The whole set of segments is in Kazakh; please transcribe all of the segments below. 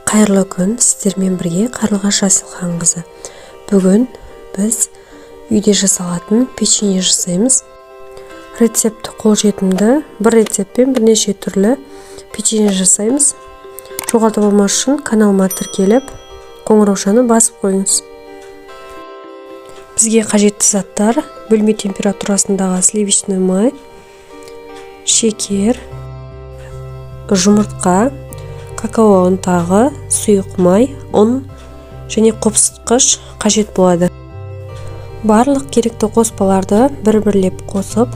Қайырлы күн, сіздермен бірге Қарлығаш Асылханқызы. Бүгін біз үйде жасалатын печенье жасаймыз. Рецепт қолжетімді, бір рецептпен бірнеше түрлі печенье жасаймыз. Жоғалтып алмас үшін каналыма тіркеліп, қоңыраушаны басып қойыңыз. Бізге қажетті заттар: бөлме температурасындағы сливочный май, шекер, жұмыртқа, какао ұнтағы, сұйық май, ұн және қопсытқыш қажет болады. Барлық керекті қоспаларды бір-бірлеп қосып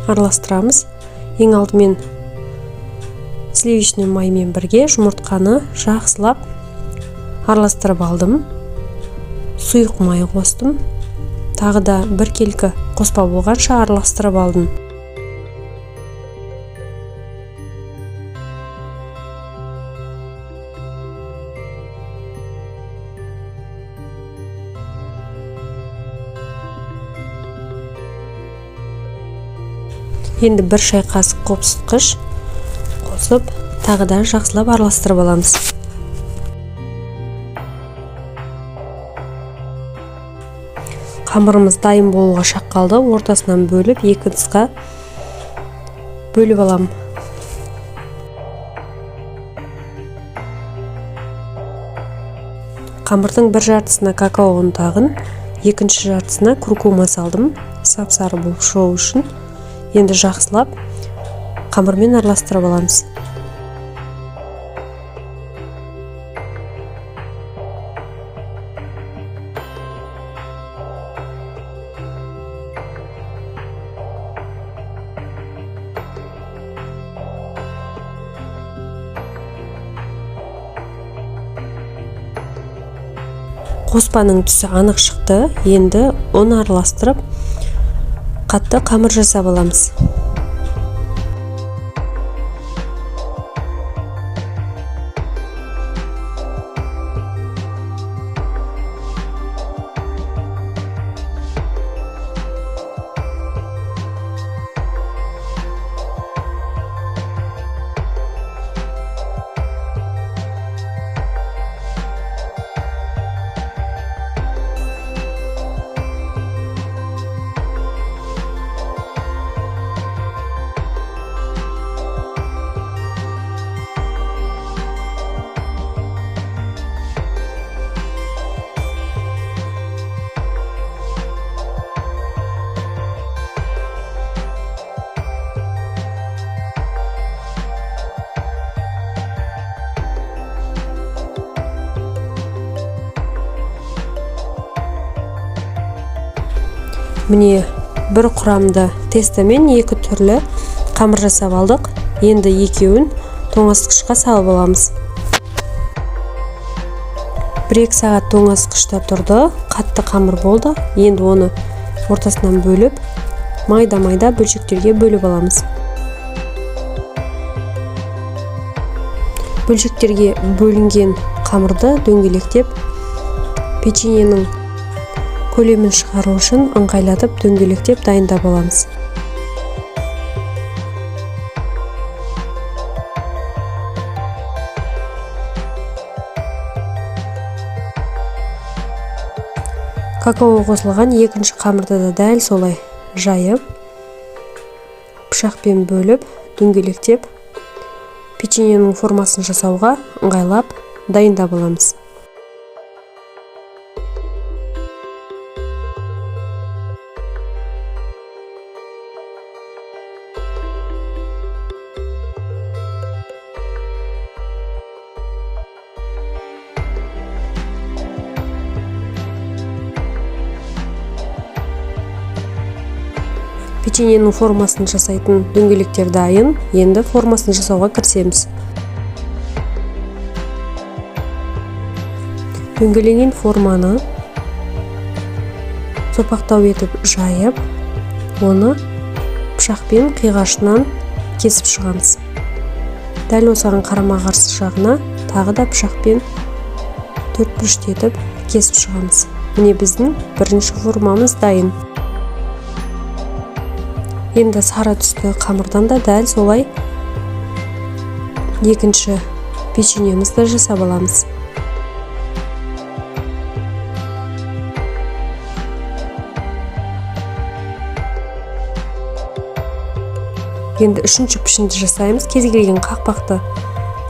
араластырамыз. Ең алдымен сливочный маймен бірге жұмыртқаны жақсылап араластырып алдым. Сұйық май қостым. Тағы да біркелкі қоспа болғанша араластырып алдым. Енді бір шай қасық қопсытқыш қосып, тағы да жақсылап араластырып аламыз. Қамырымыз дайын болуға шақ қалды. Ортасынан бөліп, екі ыдысқа бөліп аламын. Қамырдың бір жартысына какао ұнтағын, екінші жартысына куркума салдым, сап-сары болып шығу үшін. Енді жақсылап қамырмен араластырып аламыз. Қоспаның түсі анық шықты. Енді ұн араластырып, қатты қамыр жасап аламыз. Міне, бір құрамды тестомен екі түрлі қамыр жасап алдық. Енді екеуін тоңазытқышқа салып аламыз. 1-2 сағат тоңазытқышта тұрды, қатты қамыр болды. Енді оны ортасынан бөліп, майда-майда бөлшектерге бөліп аламыз. Бөлшектерге бөлінген қамырды дөңгелектеп, печеньенің көлемін шығару үшін ыңғайлатып дөңгелектеп дайындап аламыз. Какао қосылған екінші қамырды да дәл солай жайып, пышақпен бөліп, дөңгелектеп, печеньенің формасын жасауға ыңғайлап дайындап аламыз. Печеньенің формасын жасайтын дөңгелектер дайын. Енді формасын жасауға кірісеміз. Дөңгеленген форманы сопақтау етіп жайып, оны пышақпен қиғашынан кесіп шығамыз. Дәл осыған қарама-қарсы жағына тағы да пышақпен төрт бұрыштетіп кесіп шығамыз. Міне, біздің бірінші формамыз дайын. Енді сары түсті қамырдан да дәл солай екінші печеньемізді жасап аламыз. Енді үшінші пішінді жасаймыз. Кез келген қақпақты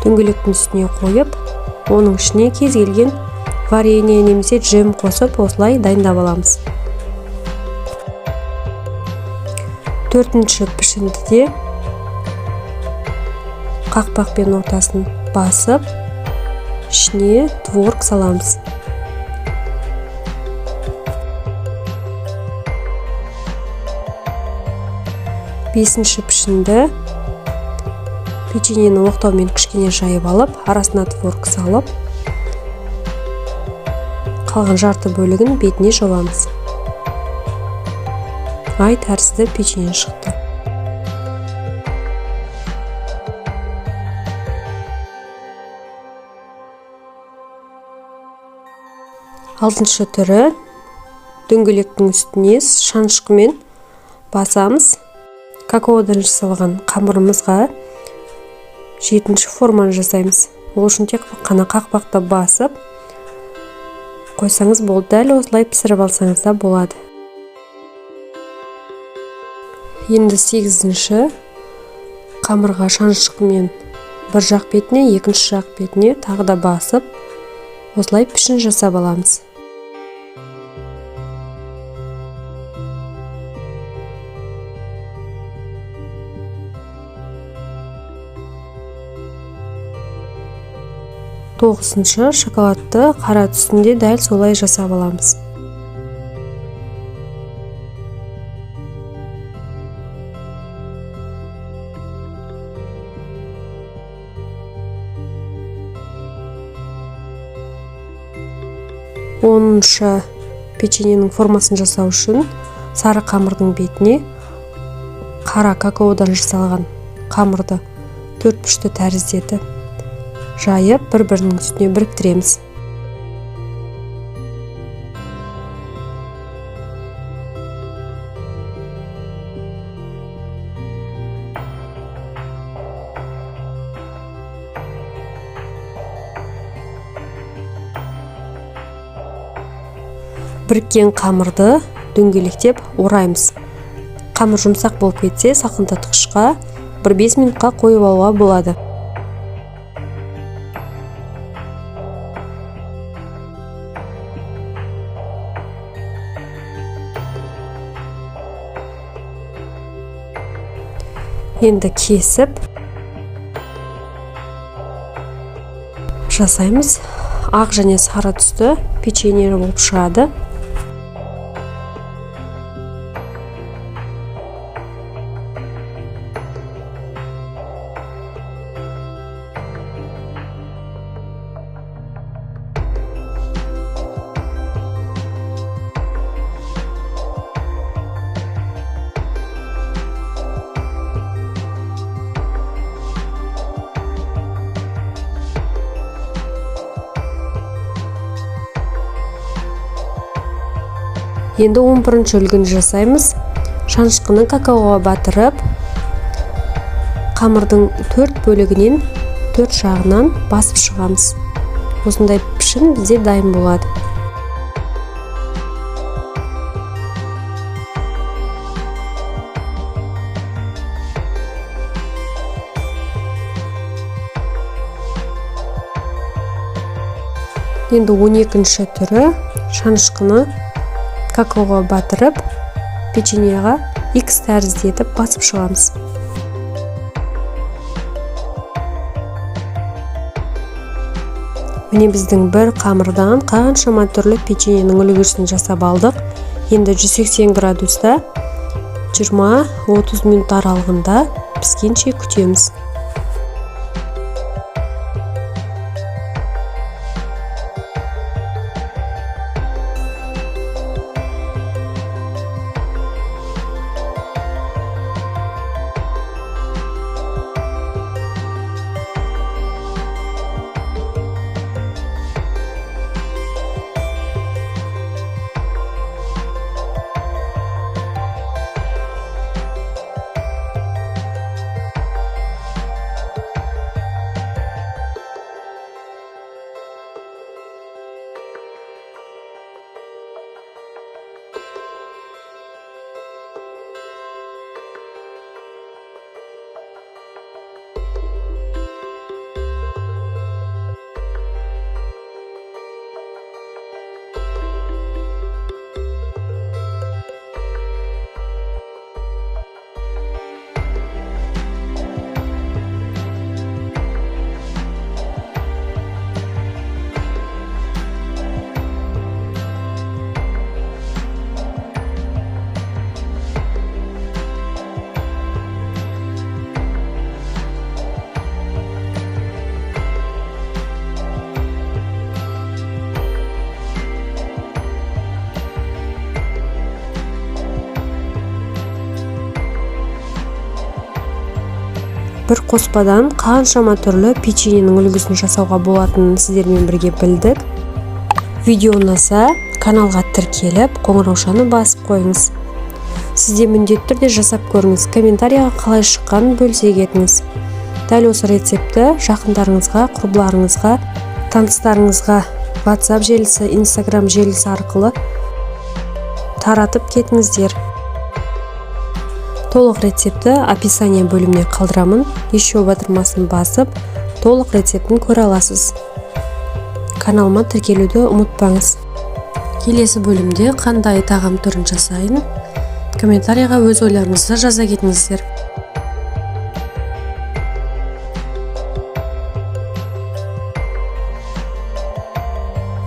дөңгелектің үстіне қойып, оның ішіне кез келген варенье немесе джем қосып, осылай дайындап аламыз. Төртінші пішінді де қақпақпен ортасын басып, ішіне творог саламыз. Бесінші пішінді печеньені оқтаумен кішкене жайып алып, арасына творог салып, қалған жарты бөлігін бетіне жабамыз. Ай тәрізді печенье шықты. Алтыншы түрі дөңгелектің үстіне шанышқымен басамыз. Какаодан жасалған қамырымызға жетінші форманы жасаймыз. Ол үшін тек қана қақпақты басып қойсаңыз болды. Дәл осылай пісіріп алсаңыз да болады. Енді сегізінші қамырға шанышқымен бір жақ бетіне, екінші жақ бетіне тағы да басып, осылай пішін жасап аламыз. Тоғызыншы шоколадты қара түсінде дәл солай жасап аламыз. Оныншы печеньенің формасын жасау үшін сары қамырдың бетіне қара какаодан жасалған қамырды төрт бұрышты тәрізді етіп жайып, бір-бірінің үстіне біріктіреміз. Біріккен қамырды дөңгелектеп ораймыз. Қамыр жұмсақ болып кетсе, салқындатқышқа бір 5 минутқа қойып алуға болады. Енді кесіп жасаймыз. Ақ және сары түсті печенье болып шығады. Енді 11-ші үлгіні жасаймыз. Шанышқыны какаоға батырып, қамырдың төрт бөлігінен, төрт жағынан басып шығамыз. Осындай пішін бізде дайын болады. Енді 12-ші түрі шанышқыны какаоға батырып, печеньеға X тәрізді етіп басып шығамыз. Міне біздің бір қамырдан қаншама түрлі печеньенің үлгісін жасап алдық. Енді 180 градуста 20-30 минут аралығында піскенше күтеміз. Бір қоспадан қаншама түрлі печеньенің үлгісін жасауға болатынын сіздермен бірге білдік. Видео ұнаса, каналға тіркеліп, қоңыраушаны басып қойыңыз. Сіз де міндетті түрде жасап көріңіз, комментарияға қалай шыққанын бөлісе кетіңіз. Дәл осы рецептті жақындарыңызға, құрбыларыңызға, таныстарыңызға WhatsApp желісі, Instagram желісі арқылы таратып кетіңіздер. Толық рецептті описание бөліміне қалдырамын. Еще батырмасын басып, толық рецептін көре аласыз. Каналыма тіркелуді ұмытпаңыз. Келесі бөлімде қандай тағам түрін жасайын? Комментарийға өз ойларыңызды жаза кетіңіздер.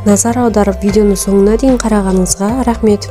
Назар аударып, видеоны соңына дейін қарағаныңызға рахмет.